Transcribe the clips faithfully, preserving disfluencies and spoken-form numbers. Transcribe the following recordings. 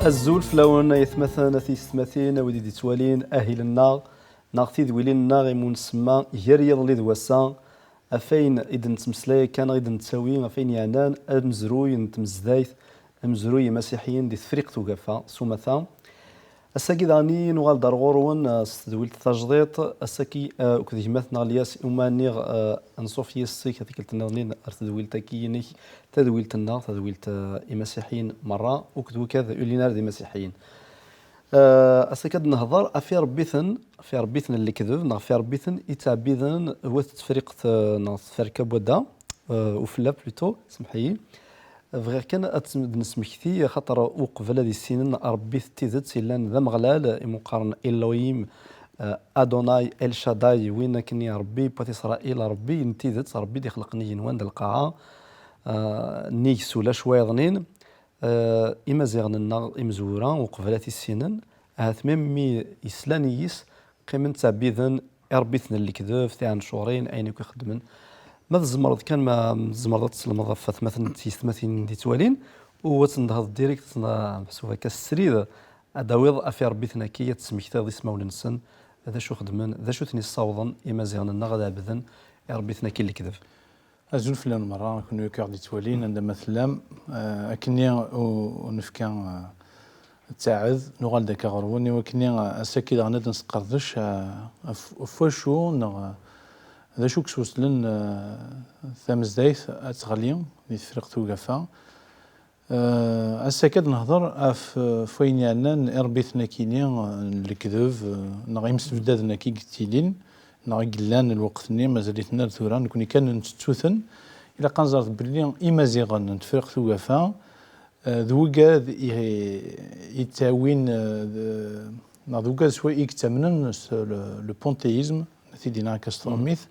Azul fell-awen, ay atmaten, a tiyessetmatin, a wid i d-ittwalin ahil-nneɣ neɣ tidwilin-nneɣ imu nsemma gar yiḍelli d wass-a, ɣef ayen i d-nettmeslay akka neɣ i d-nettawi, ɣef ayen yeɛnan amezruy n tmezdayt, amezruy imasiḥiyen di Tefriqt Ugafa s umata. Ass-agi daɣen i nuɣal-d ar ɣur-wen, eh, s tedwilt tajdiṭ, ass-agi, eh, akked gma-tneɣ Lyas Umaniɣ, eh, anṣuf yis-k tikkelt nniḍen ar tedwilt-agi-inek, tadwilt-nneɣ, tadwilt, eh, imasiḥiyen merra, akked wakad ur llin ara d imasiḥiyen. Eh, ass-agi ad nehḍer ɣef iṛebbiten, ɣef iṛebbiten n lekdeb, neɣ ɣef iṛebbiten i ttɛebbiden wat Tefriqt, eh, neɣ Tferka n Wadda, eh, Ufella plutôt, semḥ-iyi. Bɣiɣ kan ad tt-, d-nesmekti, axaṭer uqbel ad issinen Ṛebbi n tidet yellan d Ameɣlal, imu qqaren Elohim, eh, Adonai, El Shaddai, win akken i Ṛebbi n wat Isṛayil, Ṛebbi n tidet, Ṛebbi i d-ixelqen igenwan d lqaɛa, eh, nnig s ulac wayeḍnin, eh, Imaziɣen-nneɣ imezwura, uqbel ad t-issinen, ahat même mi yeslan yis, qqimen ttɛebbiden iṛebbiten n lekdeb, tiɛencuṛin, ayen akk i xeddmen. Ma tzemreḍ kan, ma tzemreḍ ad teslemdeḍ ɣef atmaten d tiyessetmatin d-ittwalin, u ad tendehḍ direct, meḥsub akka s srid, ad d-tawiḍ ɣef iṛebbiten-agi, ad tesmektiḍ ismawen-nsen, d acu xeddmen, d acu ten-yessawḍen Imaziɣen-nneɣ ad ɛebden iṛebbiten-agi n lekdeb. Azul fell-awen merra, kunwi akk i ɣ-d-ittwalin, anda ma tellam. Eh, akkenni u-, ur nefka, eh, ttaɛed, nuɣal-d akka ɣer-wen, i wakkenni, eh, ass-agi daɣen ad nesqerdec, eh, ɣef, ɣef wacu neɣ, eh, d acu i yesweslen, eh, tamezdayt ad teɣli di Tefriqt Ugafa. Eh, ass-agi ad nehḍer ɣef, eh, ɣef wayen yeɛnan iṛebbiten-akini, eh, n lekdeb, eh, neɣ imsebdaden-agi i yettilin, neɣ i yellan lweqt-nni, mazal-iten ar tura, nekni kan nettettu-ten. Ilaq ad nẓer belli Imaziɣen n Tefriqt Ugafa, eh, d wigad i, i yettawin, eh, d, neɣ d wigad s wa i yettamnen s le, le panthéisme, ma t-id-iniɣ akka s tṛumit,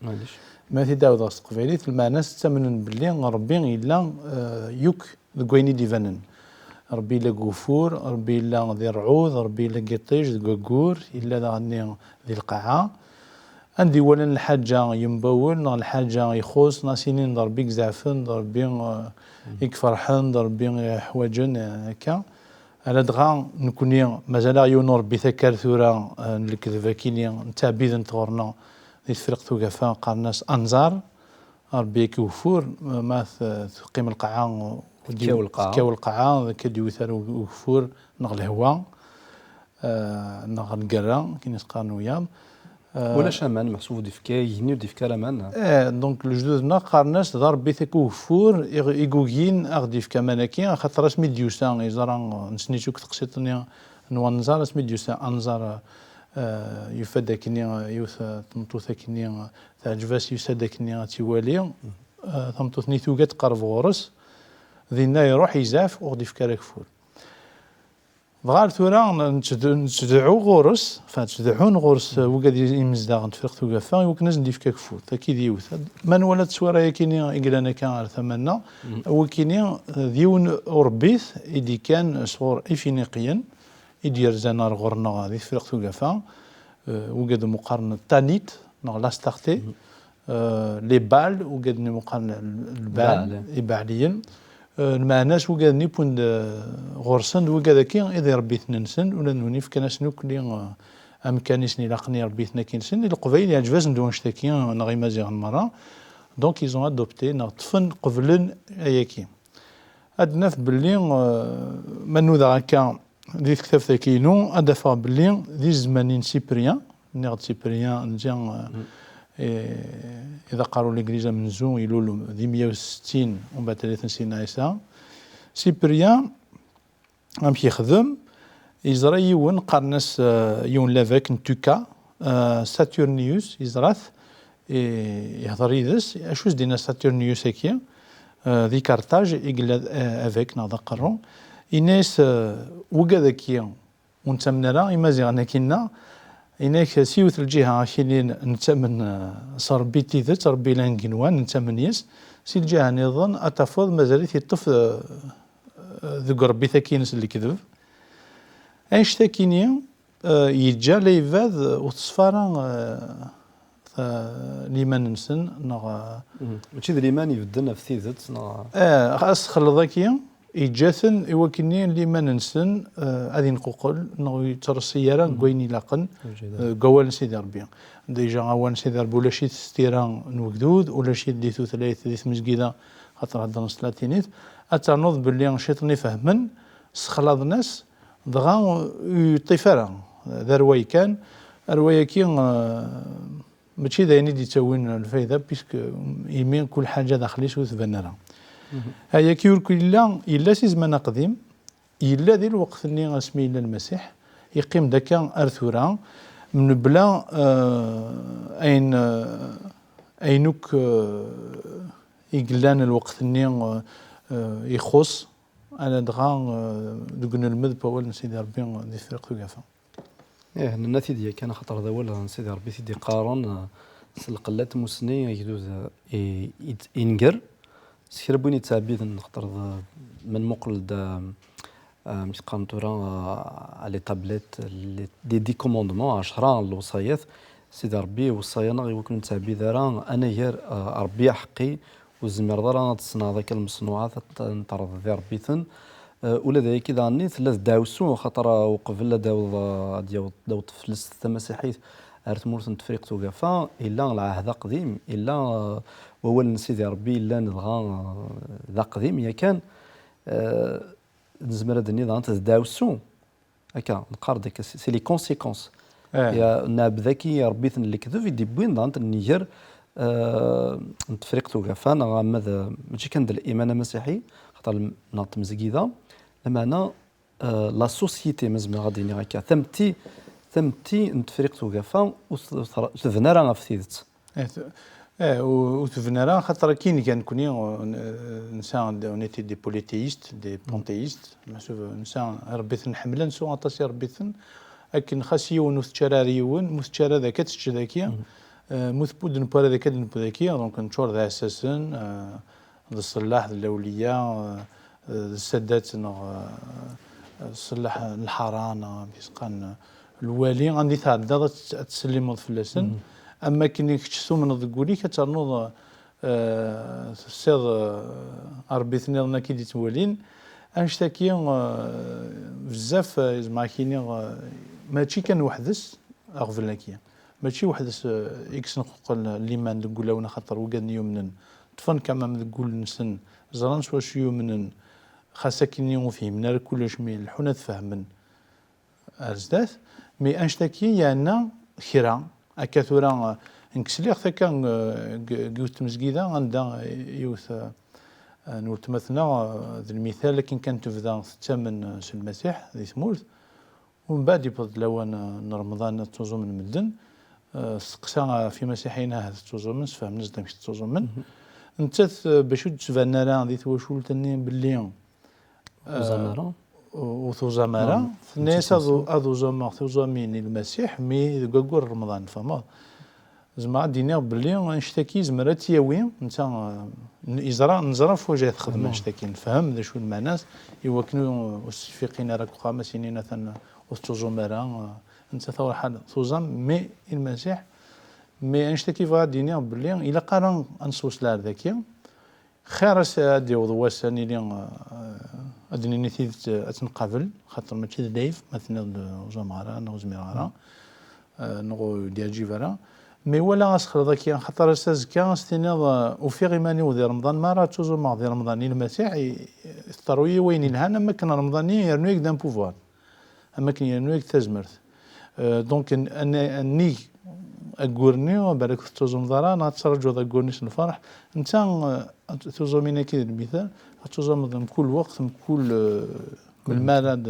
ma t-id-ɛawdeɣ s teqbaylit, lmeɛna-s ttamnen belli Ṛebbi yella, eh, yakk deg wayen i d-ibanen. Ṛebbi yella deg ugeffur, Ṛebbi yella di ṛṛɛud, Ṛebbi yella deg iṭij, deg waggur, yella daɣenni di lqaɛa. Anda i walan lḥaǧa yembawel, neɣ lḥaǧa ixuṣ, neɣ s-inin d Ṛebbi i izeɛfen, d Ṛebbi, eh, i iferḥen, d Ṛebbi i iḥwaǧen, eh, akka. Ala dɣa nekni, mazal-aɣ yiwen uṛebbi takkar tura, eh, n lekdeb akini, nettɛebbiden-t ɣur-neɣ di Tefriqt Ugafa, qqaren-as Anẓar. Ṛebbi ad k-iweffur, ma t-, teqqim lqaɛa, ur d-, tekkaw lqaɛa. Tekkaw lqaɛa, ur k-id-iwit ara ug-, ugeffur, neɣ lehwa, eh, neɣ lgerra, akken i s-qqaren wiyaḍ. Eh, ulac aman, meḥsub ur d-ifka, igenni ur d-ifka ara aman. Eh, donc, lejdud-nneɣ qqaren-as, d Ṛebbi-t akk ugeffur, i, i yugin ad ɣ-d-ifk aman-agi, axaṭer asmi d-yusa, yeẓra, eh, nessen-itt akk teqsiṭ-nni n wanẓar, asmi d-yusa anẓar, eh, yufa-d akkenni, eh, yiwet, eh, tmeṭṭut akkenni, eh, teɛǧeb-as, yusa-d akkenni ad tt-iwali. Eh, tameṭṭut-nni tugi ad tqerreb ɣur-s, dinna iruḥ izɛef, ur ɣ-d-ifki ara ageffur. Dɣa ar tura n-, nettd-, nettdeɛɛu ɣur-s, enfin, ttdeɛɛun ɣur-s, eh, wigad i-, imezdaɣ n Tefriqt Ugafa, i wakken ad sen-d-yefk ageffur. Taki d yiwet. Ma nwala tteswira-yakini i yellan akka ar tama-nneɣ, wakini, eh, d yiwen uṛebbit i d-ikkan sɣur Ifiniqiyen, i d-yerzan ar ɣur-neɣ di Tefriqt Ugafa, eh, wigad umi qqaren Tanit, neɣ l'Astarté, eh, les Baals, wigad-nni umi qqaren l-, Lbal, Baal. Ibaɛliyen. Eh, lmeɛna-s wigad-nni wwin-d, eh, ɣur-sen, d wigad-agi i d iṛebbiten-nsen, ula d nutni fkan-asen akk li, eh, amkan i sen-ilaqen i iṛebbiten-agi-nsen. I Leqbayel yeɛǧeb-asen-d wanect-agi, neɣ Imaziɣen merra. Donc, ils ont adopté, neɣ ṭṭfen, qeblen ayagi. Ad naf belli, eh, ma nudaɣ akka di tektabt-agi-inu, ad afeɣ belli di zzman-in Cyprien, nniɣ-d Cyprien, nja, eh, eh, i d aqerru n Legliz amenzu, ilul di meyya u settin, umbeɛd tallit n Sidna Ɛisa. Cyprien, amek yexdem? Yeẓra yiwen, qqaren-as, eh, yiwen lavek n Tuka, eh, Saturnius, yeẓra-t, i-, ihḍer yid-s. Acu s-d-yenna Saturnius-agi? Eh, di Karṭaj i yella, eh, avek neɣ d aqerru. Ini-as, eh, wigad-agi ur nettamen ara, Imaziɣen akkinna, ini-ak s yiwet lǧiha akinin nettamen, eh, s Ṛebbi n tidet, Ṛebbi yellan deg igenwan, nettamen yes, si lǧiha nniḍen ad tafeḍ mazal-it yeṭṭef, eh, deg Ṛebbi-t akkin s lekdeb. Annect-akini, eh, yeǧǧa la ibad, eh, ur teṣfa ara, eh, ta-, liman-nsen, neɣ, eh, Mhm. Mačči d liman ibedden ɣef tidet, neɣ? Eh, asexleḍ-agi, yeǧǧa-ten i wakken liman-nsen, eh, ad inquqel, neɣ ur yettreṣṣi ara deg wayen ilaqen, eh, deg wawal n Sidi Ṛebbi. Déjà, awal n Sidi Ṛebbi ulac-it s tira n wegdud, ulac-it di tutlayt, di tmezgida, xaṭer heddren s tlatinit. Ad ternuḍ belli ciṭen ifehmen, sexlaḍen-as, dɣa ur yeṭṭif ara. D arway kan. Arway-agi, eh, mačči d ayen i d-yettawin lfayda, puisque imi kul ḥaǧa daxel-is ur tban ara. Mhm. Ayagi ur yella, yella si zman aqdim, yella di lweqt-nni asmi yella Lmasiḥ, yeqqim-d akka ar tura, mebla, eh, ayen, eh, ayen akk, eh, i yellan lweqt-nni, eh, eh, ixuṣ, ala dɣa, eh, deg unelmed n wawal n Sidi Ṛebbi di Tefriqt Ugafa. Ih, nenna-t-id yakan, axaṭer d awal n Sidi Ṛebbi i t-id-iqqaren, eh, s lqella n tmussni agdud, eh, i, i, inger. S kra n win yettɛebbiden, xaṭer d, ma nmuqel-d, eh, eh, amek qqaren tura, eh, les tablettes, les, les dix commandements, ɛecra n lewṣayat, Sidi Ṛebbi iweṣṣa-yaneɣ i wakken ur nettɛebbid ara anagar, eh, Ṛebbi aḥeqqi, ur tezmireḍ ara ad tṣenɛeḍ akka lmeṣnuɛat, ad t-, ad n-terreḍ di Ṛebbi-ten. Eh, ula d ayagi daɣen tella d ddeɛwessu, axaṭer, eh, uqbel ad d-taweḍ, eh, ad d-yaweḍ, d-taweḍ teflest tamasiḥit ar tmurt n Tefriqt Ugafa, illa lɛahd aqdim, illa, eh, wawal n Sidi Ṛebbi yellan dɣa, eh, d aqdim yakan. Eh, nezmer ad d-nini daɣen d ddeɛwessu. Akka, neqqar-d akka, c'est, c'est les conséquences. Eh. Ya, nɛebbed-agi Ṛebbi-ten n lekdeb i d-iwwin daɣen nnger, eh, n Tefriqt Ugafa, neɣ ama d, mačči kan d liman amasiḥi, xaṭer lem-, neɣ d tmezgida, lameɛna, eh, la société, ma zemreɣ ad d-iniɣ akka, tametti, tametti n Tefriqt Ugafa ur t-, ur t-, ur tebni ara ɣef tidet. Eh, t-, eh, ur, ur tebni ara, xaṭer akken gan nekni, eh, n-, eh, nesɛa, on était des polythéistes, des panthéistes, meḥsub, nesɛa iṛebbiten ḥemmlen s aṭas iṛebbiten, akken xas yiwen ur tečči ara ar yiwen, ma ur tečči ara daki, ad tečč daki, eh, ma ur tewwi ara daki, ad newwi daki, donc neččur d iɛessasen, eh, d ṣṣellaḥ, d lawliya, eh, d ssadat, neɣ, eh, ṣṣellaḥ n lḥara, neɣ amek i s-qqaren, lwali, anda i tɛeddaḍ ad tt-, ad tsellimeḍ fell-asen. Am wakken i kečč tumneḍ deg wul-ik, ad ternuḍ, eh, tessiḍ, eh, Ṛebbi-ten nniḍen akka i d-ittwalin. Annect-agi, eh, bezzaf, eh, zemreɣ ad k-iniɣ, eh, mačči kan weḥd-s, aɣbel-agi. Mačči weḥd-s, eh, i yessenquqel liman deg wulawen, axaṭer wigad-nni yumnen, ṭṭfen quand même deg wul-nsen, ẓran s wacu yumnen, xas akkenni ur fhimen ara kullec, mi leḥḥun ad fehmen ar zdat. Mi annect-agi yeɛna kra, akka tura, eh, nekk sliɣ-t akka, eh, deg, deg yiwet tmezgida, anda yiwet, eh, n weltma-tneɣ, eh, d lmital, akken kan tebda tettamen, eh, s Lmasiḥ di tmurt, Umbeɛd yewweḍ-d lawan, eh, n Remḍan, ad ttuẓumen medden. Eh, testeqsa ɣef imasiḥiyen ahat ttuẓumen, sfehmen-as-d amek ttuẓumen. Nettat, eh, bac ur d-tban ara di twacult-nni belli, eh, ur tuẓam ara. Ur, ur tuẓam ara. Tenna-yas ad, ad uẓumeɣ tuẓamin i Lmasiḥ, mi deg waggur n Remḍan, tfehmeḍ? Zemreɣ ad d-iniɣ belli annect-agi yezmer ad tt-yawi, netta, eh, n-, yeẓra, neẓra ɣef wacu ara texdem annect-agi, nefhem d acu lmeɛna-s, i wakken ur, ur s-fiqin ara deg uxxam, ad s-inin atan ur tettuẓum ara, eh, netta tawraḥa tuẓam, mais i Lmasiḥ, mais annect-agi bɣiɣ ad d-iniɣ belli ilaq ara ad nesweṣ lɛerḍ-agi, Xir as ad d-yaweḍ wass ad nili, eh, ad d-nini tidet, eh, ad tt-nqabel, xaṭer mačči d lɛib ma tenniḍ-d, eh, ur zmireɣ ara, neɣ ur zmireɣ ara, eh, neɣ ur d-yeɛǧib ara. Mi wala asexleḍ-agi, xaṭer ass azekka ad s-tiniḍ, eh, ufiɣ iman-iw di Remḍan, mi ara ttuẓumeɣ di Remḍan i Lmasiḥ, i, teṭṭerwi-yi wayen ilhan, am wakken Remḍan-nni yernu-yak-d un pouvoir. Am wakken yernu-yak-d tazmert. Euh, donc, n-, n-, nnig aggur-nni, balak ur tettuẓumeḍ ara, neɣ ad tettraǧuḍ aggur-nni s lferḥ. Netta, euh, tuẓumin-agi d lmital, ad tuẓumeḍ mkul weqt, mkul, euh, melmi ara ad,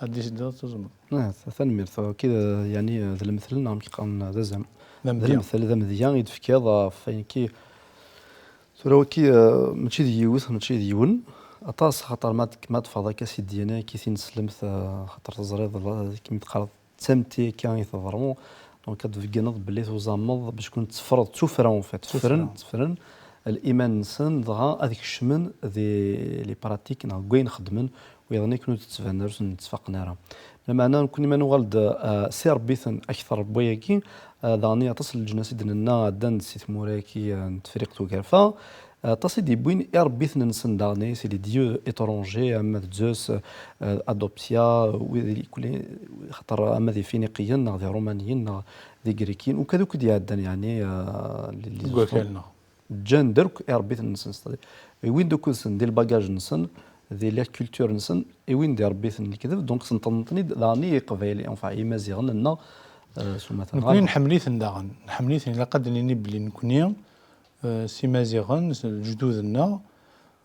ad d-tisidiḍ ad tuẓumeḍ. Ah, t-, tanemmirt. Wagi, euh, yeɛni, euh, d lemtel, neɣ amek qqaren, euh, d azam. D amedya. D lemtel, d amedya i d-tefkiḍ, euh, ɣef wayen-agi. Tura wagi, eh, mačči d yiwet, mačči d yiwen, Aṭas, xaṭer ma d-, ma teffɣeḍ akka si ddiyana-agi tineslemt, eh, xaṭer teẓriḍ la-, akken i d-qqareḍ d tametti akka i teḍru, donc ad d-tbeggneḍ belli tuẓameḍ bac kun teffreḍ d tuffra, en fait, tteffren, tteffren liman-nsen, dɣa ad kecmen di les pratiques neɣ deg wayen xeddmen, wiyaḍ-nni akken ur d-ttbanen ara, ur sen-ttfaqen ara. Lameɛna nekkni ma nuɣal-d, eh, s iṛebbiten akteṛ n wayagi, eh, daɣen aṭas n leǧnas i d-nenna ɛeddan-d si tmura-agi, eh, n Tefriqt Ugerfa, eh, aṭas i d-yewwin iṛebbiten-nsen daɣen, c'est les dieux étrangers, ama d Zeus, eh, Adoptia, wid i kulli, xaṭer ama d Ifiniqiyen, neɣ d Irumaniyen, neɣ d Igrikiyen, ukad akk i d-iɛeddan, yeɛni, eh, les, les deg wakal-nneɣ. Ǧǧan-d akk iṛebbiten-nsen, c'est-à-dire, wwin-d akk-nsen di lbagaj-nsen, di la culture-nsen, wwin-d iṛebbiten n lekdeb, donc sneṭḍen-ten-id daɣen i Iqbayliyen, enfin, i Imaziɣen-nneɣ, eh, s umata. Nekkni nḥemmel-iten daɣen, nḥemmel-iten, ilaq ad d-nini belli nekkni, eh, s Imaziɣen, s lejdud-nneɣ,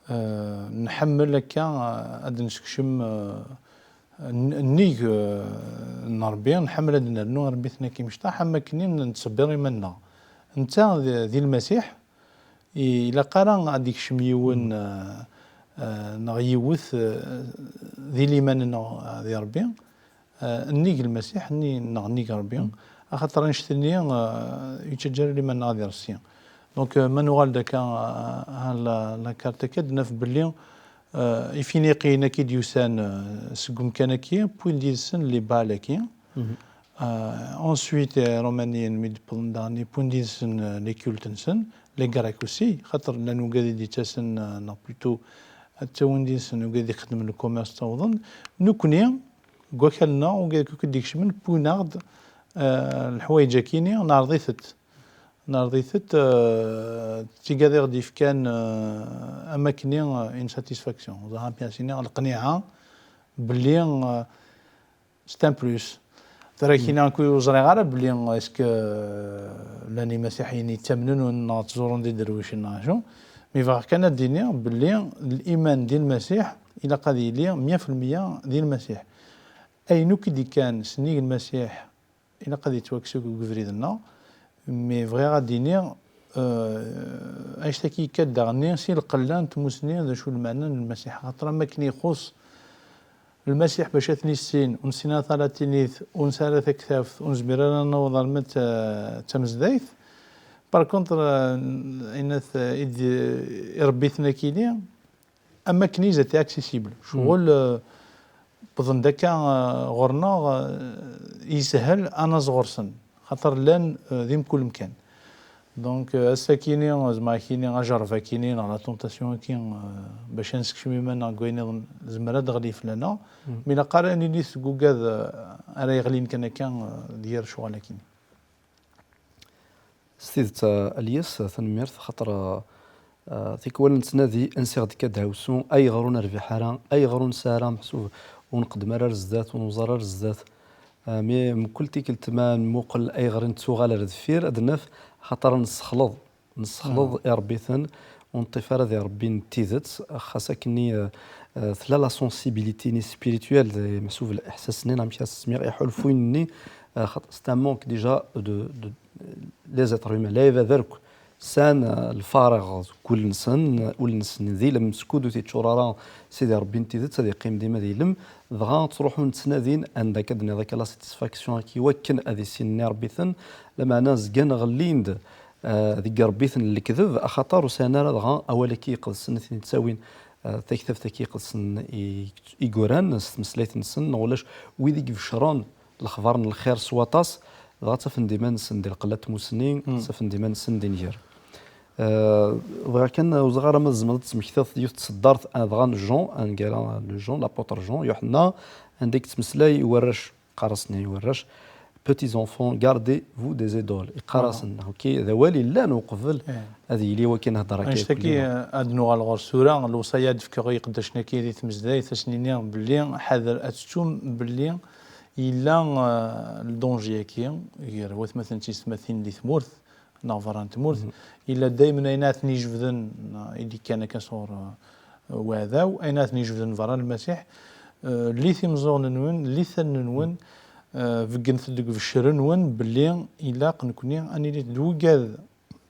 eh, nḥemmel akka, eh, ad d-nessekcem, eh, n-, nnig, eh, n Ṛebbi, nḥemmel ad d-nernu iṛebbiten-agi imecṭaḥ, am wakken i nettṣebbir iman-nneɣ. Netta d, di Lmasiḥ, i-, ilaq ara ad d-ikcem yiwen, eh, eh, neɣ yiwet, eh, di liman-nneɣ, eh, di Ṛebbi, eh, nnig Lmasiḥ, nni-, neɣ nnig Ṛebbi, axaṭer annect-nni, eh, yettaǧǧa ara liman-nneɣ ad iṛessi. Donc, eh, ma nuɣal-d akka, eh, ar la, la carte-agi, ad naf belli, eh, Ifiniqiyen-agi d-yusan, eh, seg umkan-agi, wwin-d yid-sen les Baal-agi. Euh, ensuite, eh, Iṛumaniyen mi d-wwḍen daɣen, wwin-d yid-sen, eh, les cultes-nsen, les Grecs aussi, xaṭer llan wigad i d-yettasen, eh, neɣ plutôt ad ttawin yid-sen wigad i ixeddmen le commerce, ttawḍen. Nekkni, deg wakal-nneɣ, wigad akk i d-ikecmen, wwin-aɣ-d, eh, leḥwayeǧ-akini, neɛreḍ-itent. Neɛreḍ-itent, eh, d tigad i ɣ-d-yefkan, eh, am wakken, eh, une satisfaction. Ẓer, bien sûr, leqniɛa belli, eh, c'est un plus. Tura kini akk ur ẓriɣ ara belli est-ce que, euh, llan imasiḥiyen yettamnen neɣ ttẓurun d iderwicen neɣ acu. Mi bɣiɣ kan ad d-iniɣ belli liman di Lmasiḥ ilaq ad yili mya fi lmya di Lmasiḥ. Ayen akk i d-ikkan sennig Lmasiḥ ilaq ad yettwakkes akk deg ubrid-nneɣ. Mi bɣiɣ ad d-iniɣ, euh, annect-agi yekka-d daɣen si lqella n tmussni, d acu lmeɛna n Lmasiḥ. Xaṭer am wakken ixuṣ Lmasiḥ bac ad t-nissin, ur nessin ara talatinit, ur nesɛi ara taktabt, ur nezmir ara ad naweḍ arma d ta-, d tamezdayt. Par contre, euh, inat, euh, i d-, irebbiten akini, am wakken ils étaient accessibles. Ccɣel, euh, wwḍen-d akka, euh, ɣur-neɣ, euh, yeshel ad naẓ ɣur-sen, xaṭer llan, euh, di mkul mkan. Donc, euh, ass-akini, euh, zeɛma akini, ajerreb akini, neɣ la tentation-agi, euh, bac ad nessekcem iman-nneɣ deg wayen iḍen, zeɛma ad d-teɣli fell-aneɣ. Mi ilaq ara nili seg ugad, euh, ara yeɣlin kan akka, euh, d yir ccɣel akini. S tidet, euh, Alyes, tanemmirt, xaṭer, euh, euh, tikwal nettnadi, ansi ɣ-d-ikka ddeɛwessu, ayɣer ur nerbiḥ ara, ayɣer ur nesɛi ara, meḥsub ur nqeddem ara ar zdat, ur nẓer ar zdat. Euh, mi mkul tikkelt ma nmuqel ayɣer i nettuɣal ar deffir, ad naf, xaṭer nessexleḍ, nessexleḍ irebbiten, ur neṭṭif ara di Rebbi n tidet, xas akkenni, euh, euh, tella la sensibilité-nni spirituelle, meḥsub leḥsas-nni, neɣ amek ara s-semmiɣ, iḥulfuyen-nni, euh, xaṭ-, c'est un manque déjà de, de, les êtres humains, la ibad akk sɛan, euh, lfariɣ deg wul-nsen, ul-nsen d ilem, skud ur t-yeččur ara Sidi Rebbi n tidet, ad yeqqim dima d ilem, dɣa ttruḥun ttnadin anda akka d-nniḍ akka la satisfaction-agi, wakken ad issinen irebbiten, lameɛna zgan ɣellin-d, euh, deg irebbiten n lekdeb, axaṭer ur sɛin ara dɣa awal-agi iqedsen i ten-ittawin, euh, taktabt-agi iqedsen i, i yuran s tmeslayt-nsen, neɣ ulac wid i ibecren lexbar n lxir s waṭas, dɣa ttafen-d iman-nsen di lqella n tmussni, ttafen-d iman-nsen di nnger. Euh, bɣiɣ kan, ur ẓriɣ ara ma tzemreḍ ad tesmektiḍ yiwet n tseddart, euh, dɣa n Jean, aneggaru n Jean, l'apôtre Jean, Yuḥenna, anda i yettmeslay i warrac, qqar-asen i warrac, petits enfants, gardez-vous des idoles. Iqqar-asen, ok, d awal yellan uqbel ad yili wakken hder akka. Annect-agi, ad nuɣal ɣur-s tura, lewṣaya ad d-fkeɣ i iqeddacen-agi di tmezdayt, ad sen-iniɣ belli ḥader ad tettum belli yella, euh, le danger-agi gar watmaten d tiyessetmatin di tmurt neɣ berra n tmurt. Yella daymen ayen ara ten-ijebden, neɣ i d-ikkan akka sɣur, uh, uɛdaw, ayen ara ten-ijebden berra n Lmasiḥ. Uh, llit imeẓẓuɣen-nwen, llit allen-nwen, uh, beggenet deg ubeccer-nwen belli ilaq nekni ad nili d wigad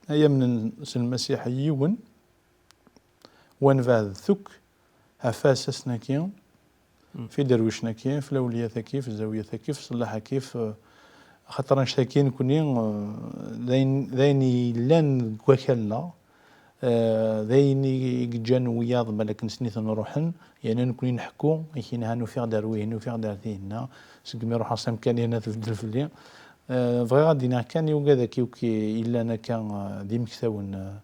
ay amnen s Lmasiḥ yiwen, wanbeɛd tukk, ɣef asasen-agi, f iderwicen-agi, f lawliyat-agi, f zzawiyat-agi, f ṣṣellaḥ-agi, f, axaṭer annect-agi nekni, eh, d ayen, d ayen yellan deg wakal-nneɣ, eh, d ayen i, i yeǧǧan wiyaḍ, balak nessen-iten ruḥen, yerna nekni nḥekku, ikinha nufiɣ-d ar wihin, nufiɣ-d ar tihinna, segmi ruḥeɣ s amkan yerna tbeddel fell-i. Eh, bɣiɣ ad d-iniɣ kan i ugad-agi akk yellan akka, eh, d imektawen, eh,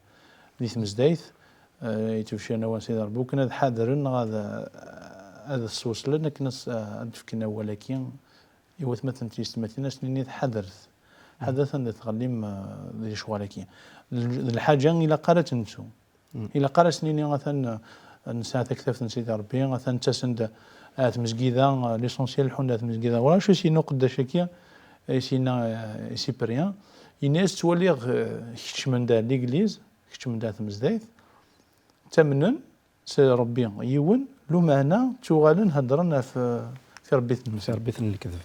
di tmezdayt, eh, yettbecciren awal n Sidi Ṛebbi, ukan ad ḥadren neɣ ad, ad ssewṣlen akken ad s-, ad d-fken awal-agi i watmaten d tyessetmatin, ad s-nini tḥadret. Ḥadret anda tɣellim, eh, di lecɣal-agi. D, d lḥaǧa ilaq ara tt-nettu. Ilaq ara s-nini atan, eh, nesɛa taktabt n Sidi Ṛebbi, atan ttasen-d ar tmezgida, eh, l'essentiel ḥun ar tmezgida. Wala acu s-yenna uqeddac-agi, eh, i s-yenna, eh, i Cyprien, yenna-yas ttwaliɣ, eh, keččmen-d ar l'église, keččmen-d ar tmezdayt, ttamnen s Ṛebbi yiwen, lumeɛna ttuɣalen heddren ɣef, eh, tirebbit n, tirebbit n lekdeb.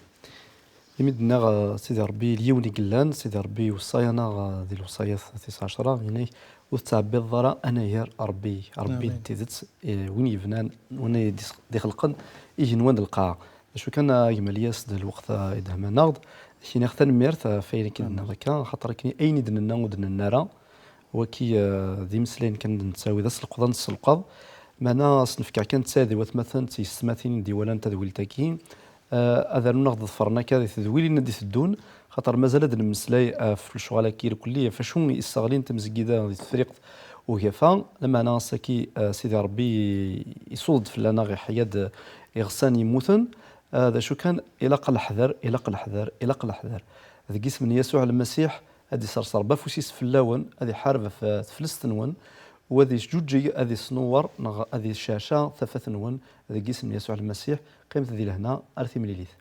Imi d-nniɣ, eh, Sidi Ṛebbi d yiwen i yellan, Sidi Ṛebbi iweṣṣa-yaneɣ, eh, di lewṣayat tis ɛecra, yenna-k, ur tettɛebbiḍeḍ ara anagar Ṛebbi, Ṛebbi n tidet, eh, win yebnan, win i d-ixelqen igenwan d lqaɛa. D acu kan, a gma Lyas, d lweqt, eh, i d-hman-aɣ-d, ad k-iniɣ tanemmirt, eh, ɣef wayen akken i d-tenniḍ akka, axaṭer akken ayen i d-nenna ur d-nenna ara, wagi, eh, d imeslayen kan d-nettawi, d aselqeḍ ad nesselqeḍ. Meɛna as-nefkeɣ kan ttayad i watmaten d tyessetmatin i d-iwalan tadwilt-agi, eh, ad rnun ad ɣ-d-ḍefren akka di tedwilin i d-iteddun, xaṭer mazal ad d-nemmeslay ɣef lecɣal-agi irkelli, ɣef wacu yesseɣlin tamezgida di Tefriqt Ugafa. Lameɛna ass-agi, eh, Sidi Ṛebbi isuḍ-d fell-aneɣ, iḥya-d iɣsan yemmuten. Eh, d acu kan, ilaq leḥder, ilaq leḥder, ilaq leḥder. Deg isem n Yasuɛ Lmasiḥ, ad isers Ṛebbi afus-is fell-awen, ad iḥareb ɣef, eh, teflest-nwen, u ad isǧuǧǧeg, ad isnuwer, neɣ ad isceɛceɛ tafat-nwen. Deg isem n Yasuɛ Lmasiḥ, qqimet di lehna, ar timlilit.